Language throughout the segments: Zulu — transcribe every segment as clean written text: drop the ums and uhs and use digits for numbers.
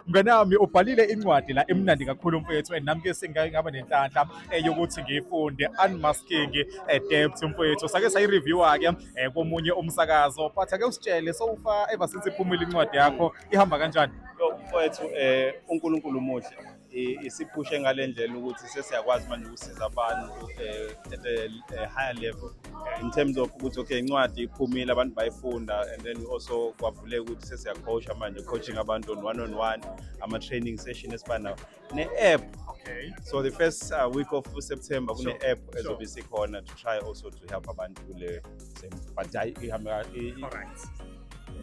Mnganami, ubhalile incwadi la emnandi kakhulu, mfethu, and nami ke sengake ngaba nenhlanhla yokuthi ngiyifunde, Unmasking Debt, mfethu. Sake sayi-review-a ke komunye umsakazo, but ake usitshele, so far, ever since iphumile incwadi yakho, ihamba kanjani? Yo, mfowethu, uNkulunkulu muhle. Isiphushe ngale ndlela ukuthi sesiyakwazi manje ukusiza abantu at a higher level in terms of ukuthi, okay, incwadi iphumile, abantu bayifunda, and then also kwavuleka ukuthi sesiyacoacha manje, coaching abantu on one, ama-training session esiba nawo, ne-app. So the first week of September kune-app ezobe isikhona to try also to help abantu kule same, but hayi, ihambe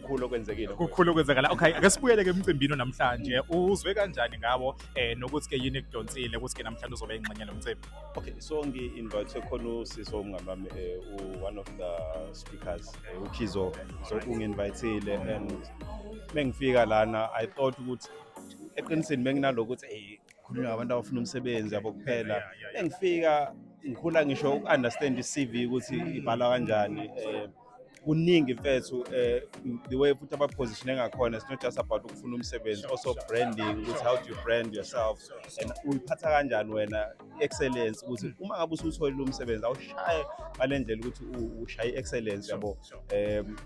kukhulu okwenzekile. Kukhulu okwenzakala. Okay, ake sibuyele ke emcimbini namhlanje. Uzwe kanjani ngawo, nokuthi ke yini ekudonsile ukuthi ke namhlanje uzobe ingxenye lomcimbi? Okay, so ngi-invite khona usiso, umngani wami, one of the speakers, uKhizo. So ungi-invitile and mengifika lana, I thought ukuthi eqinisweni benginaloku ukuthi, hey, khulunywa ngabantu abafuna umsebenzi yabo kuphela. Mengifika ngikhula ngisho uku-understand i-CV ukuthi ibhalwa kanjani. Kuningi, mfethu, the way futhi abapositione ngakhona, it's not just about ukufuna umsebenzi, also branding, ukuthi how do you brand yourself and uyiphatha kanjani wena excellence, ukuthi uma ngabe usutholile umsebenzi, awushaye ngale ndlela ukuthi ushaye i-excellence yabo.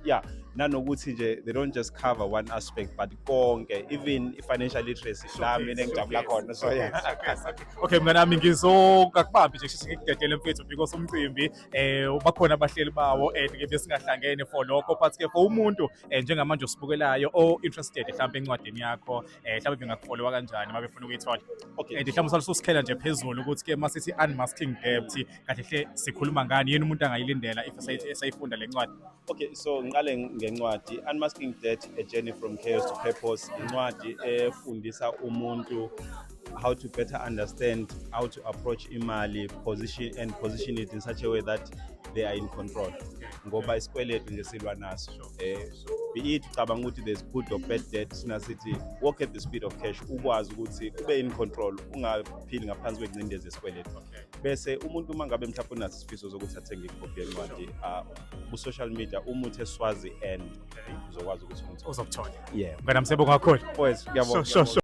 Yeah, nanokuthi nje they don't just cover one aspect but konke, even i-financial literacy la mina engijabula khona, so yeah. Okay, mnganami, ngizokakubambi nje, sheshe ngikudedele, mfethu, because umcimbi bakhona abahleli bawo and ke besingahlangene for lokho, but ke for umuntu njengamanje osibukelayo o interested mhlawumbe encwadini yakho, mhlawumbe bengakufollowa kanjani uma befuna ukuyithola? Okay. And mhlawumbe ususikhela nje phezulu ukuthi ke masithi Unmasking Debt, kahle hle sikhuluma ngani, yini umuntu angayilindela if esayifunda le ncwadi? Okay, so ngiqale ngencwadi Unmasking Debt: A Journey from Chaos to Purpose. Incwadi efundisa umuntu how to better understand how to approach imali, position and position it in such a way that they are in control. Ngoba isikweletu nje silwa naso. Be it ucabanga ukuthi there's good or bad debt, sina sithi walk at the speed of cash, ukwazi ukuthi ube in control, ungaphili ngaphansi kwengcindezi yesikweletu. Bese umuntu uma ngabe mhlawumbe unaso isifiso sokuthi athenge ikhophi yencwadi, ku-social media uma uthe Swazi and uzokwazi ukuthi umthole. Uzokuthola. Yeah. Mnganami, siyabonga kakhulu. Mfowethu, ngiyabonga. Sure.